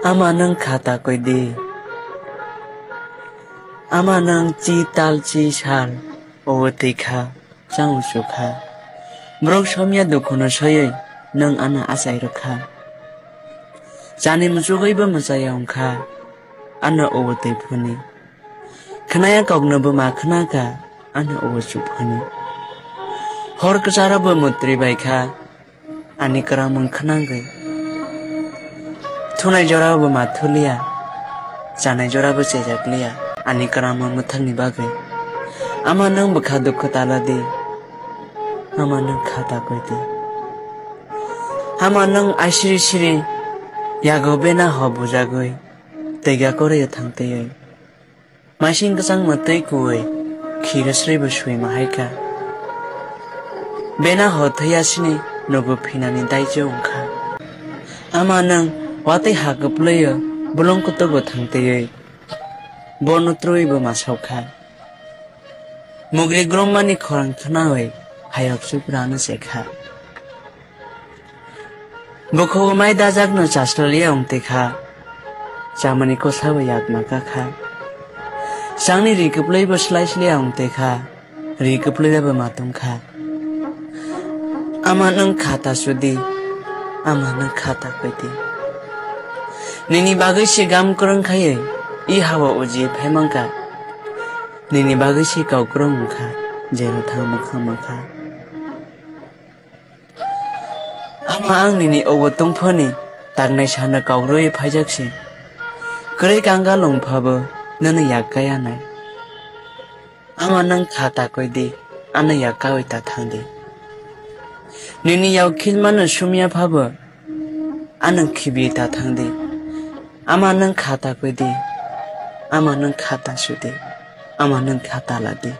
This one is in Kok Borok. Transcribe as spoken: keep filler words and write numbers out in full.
Ama nwng kha ta koi di. Ama nwng chi tal chi sal obo twi kha, chang uchu kha. Borok somya dukhuno soywi nwng ano achai rw kha. Chani muchugwi bo mwchaya wng kha, ano obo twi phuni. Khnaya kokno bo ma khna kha, ano obo chuphani. Hor kwcharo bo mwtrwi bai kha, ani kwrwngmung khna gwi. Thunai jora bo ma thuliya, chanai jora bo chejak liya, ani kwrwngmung mwthangni bagwi. Ama nwng bwkha dukhu tala di, ama nwng kha ta koi di. Ama nwng aisiri siri yago bena ho bujagwi, twiga koroi thang twiwi. Masing kwchangma twi kuwi, khiro sribo swima hai kha. Bena ho thwiya sini nugo phinani daijo wng kha. Ama nwng watwi ha kwplwio bolong kutugo thang twiwi, bono troibo ma sao kha. Mugri grommani khorang khnawi hayok chuprano se kha. Bukhugo mai dajakno chasraliya wng twi kha, chamani kosa bo yakma ka kha. Changni ri kwplwi bo slai sliya wng twi kha, ri kwplwi bo ma tong kha. Ama nwng kha ta sudi, ama nwng kha ta koi di. Nini bagwi se gam kwrwng khaiwi, i hawa uji phai man kha. Nini bagwi se kau kwrwng wng kha, jero thang mwkhang ma kha. Ama ang nini obo tongphani taknai sana kaurwi phaijak se. Kwrwi kangal wng phabo nono yak kaya nai. Ama nwng kha ta koi di, ano yak kawi ta thang di. Nini yak khilmano sumya phabo, ano khibi ta thang di. Ama nwng kha ta koi di, ama nwng kha ta su di, ama nwng kha ta la di.